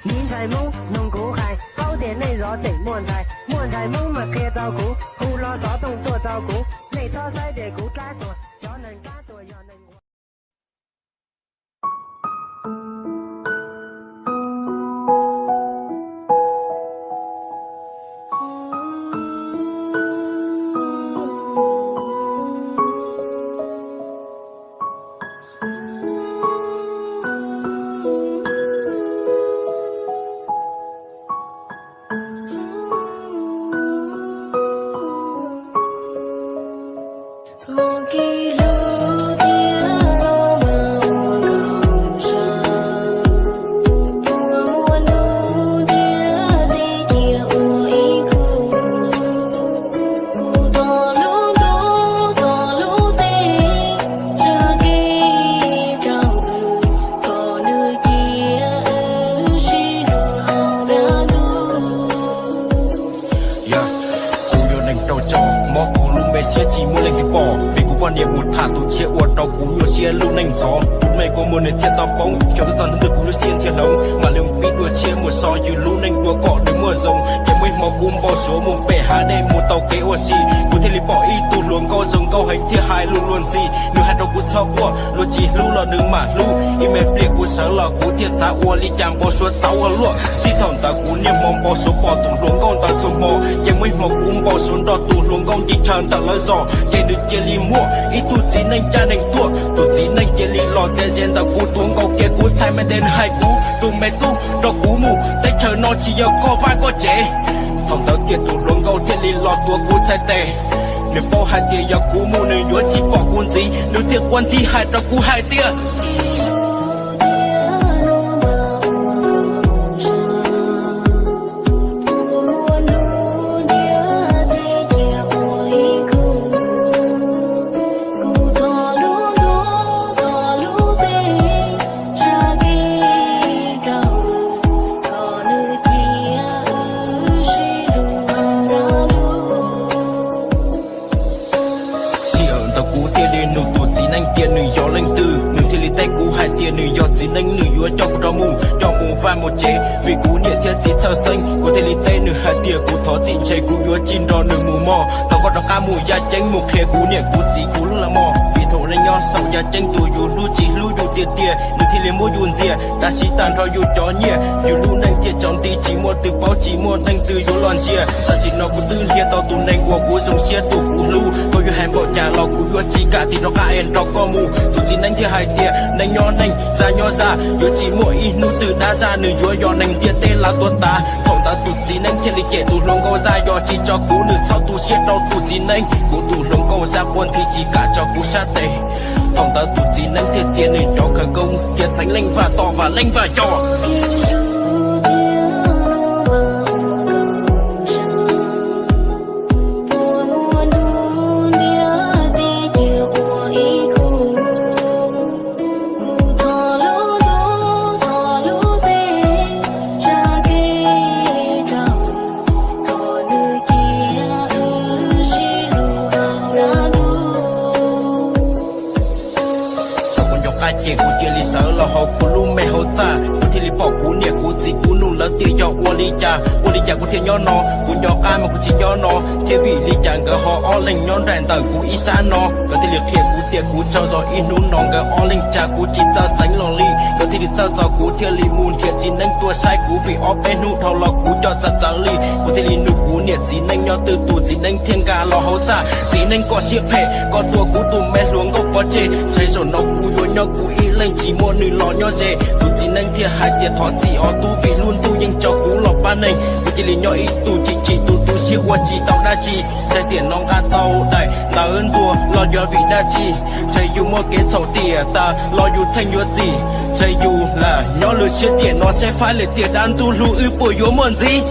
Miv ntxhais Hmoob mloog kuv hais, paub tias nej zov tseem muaj ntxhais, muaj ntxhais Hmoob mas qhia rau kuv, hu lo xov tooj tuaj rau kuv, nej txhob saib tias kuv dab tuag, cov neeg dab tuag yog neeg nquag. Yog, kuv yuav neeg rau tso, mob kuv lub npe siab tsis muaj leej twg pom, vim kuv poj niam mus tham tus tshiab ua rau kuv nyuaj siab lub neej ntxhov. Kuv me kua muag nws thiaj tau poob, xyov twb txog hnub twg kuv lub siab thiaj hloov, mam li pib dua tshiab mus so yus lub neej dua kom nws muaj zoo. Ces muaj ib hmo kuv npau suav mus pem hav dej mus tau kev ua si, kuv thiaj li pom ib tug hluas nkauj zoo nkauj heev thiaj hais lus luag ntxhi. Nws hais rau kuv txhob quaj, luag tsis hlub los nws mam hlub. Ib me pliag kuv sawv los kuv thiaj xav ua li cas npau suav txaus ua luaj. Txij thaum ntawd kuv niaj hmo npau suav pom tus hluas nkauj ntawd txhua hmo, ces muaj ib hmo kuv npau suav nrog tus hluas nkauj ncig chaw ntawm lawv zos, ces nws cia li muaj ib tug txiv neej caj neeg tuaj. Tus txiv neej cia li los ze ze ntawm kuv, tuav nkaus kiag kuv txhais me tes, nws hais kuv, tus me tub, rau kuv mus, teb chaws no tsis yog koj vaj koj tsev. Thaum ntawd kiag tus hluas nkauj thiaj li los tuav kuv txhais tes. Nws paub hais tias yog kuv mus nws yuav tsis pom kuv ntxiv, nws thiaj quaj ntxhi hais rau kuv hais tias Sij hawm ntawd kuv thiaj li nug tus txiv neej tias nws yog leej twg, nws thiaj li teb kuv hais tias nws yog txiv neej, nws yuav coj kuv rov mus, coj mus vaj mus tsev, vim kuv niam thiab txiv txhawj xeeb. Kuv thiaj li teb nws hais tias kuv thov txim ntshe kuv yuav tsis nrog nws mus mog, thov koj rov qab mus yaj ceeb mus qhia kuv niam kuv txiv kuv lub laj mog, vim thaum nej nyob saum yaj ceeb tus yus hlub tsis hlub yus tiag tiag, nws thiaj li muab yus ntxias, tab sis tag nrho yus cov nyiaj, yus lub neej thiaj tsaus nti, tsis muaj twg paub, tsis muaj leej twg yuav los ntsia. Tam sim no kuv twb nrhiav tau tus neeg uas kuv zoo siab tus kuv hlub, koj yuav hais npaum cas los kuv yuav tsis kam tig rov qab es nrog koj mus. Tus txiv neej thiaj hais tias neeg nyob neeg, zaj nyob zaj, yuav tsis muaj ib hnub twg dab zaj, nws yuav yog neeg ntiaj teb lav tuag tas. Thaum ntawd tus txiv neej thiaj li cem tus hluas nkauj zaj, yog tsis tso kuv nws txhob tu siab rau tus txiv neej, kuv tus hluas nkauj zaj quaj ntxhi tsis kam tso kuv sab tes. Thaum ntawd tus txiv neej thiaj txiav nws cov khawv koob, cia txheeb leej vaj tom vam leej vaj coj. Thaum kuv nco qab ces kuv cia li sawv los hauv kuv lub me hauv txaj, kuv thiaj li pom kuv niam kuv txiv kuv nug lawv tias yog ua li cas, ua li cas kuv thiaj nyob no. Kuv nco qab mas kuv tsis nyob no thiab, vim li cas nkawd ho ob leeg nyob nraim ntawm kuv ib sab no. Nkawd thiaj li qhia kuv tias kuv tsaug zog ib hnub no nkawd ob leeg tsa kuv tsis txawj xeev los li. Nkawd thiaj li txawj txog kuv thiaj li mus nrhiav txiv neeb tuaj saib kuv, vim ob peb hnub dhau los kuv coj txawv txawv li. Kuv thiaj li nug kuv niam txiv neej nyob twg, tus txiv neej thiaj nqa los hauv txaj. Txiv neej, koj siab phem, koj tua kuv tus me hluas nkauj pov tseg. Ntshai zaum no kuv yuav nyob kuv ib leeg tsis muaj nws los nyob ze. Tus txiv neej thiaj hais tias thov txim os tub, vim lub ntuj yeej tso kuv los pab neeg. Kuv cia li nyob ib tug chim chim tus tu siab ua tsis tau dab tsi. Ntshai tiam no nqa tau daim ntawv ntuas los yog vim dab tsi? Ntshai yus muaj kev txhaum tiam tas los yus theej yuav txim. Ntshai yus lam nyob lwm siab tiam no saib faib lwm tiam dab ntxwg hlub wb puas yuav muaj ntxiv.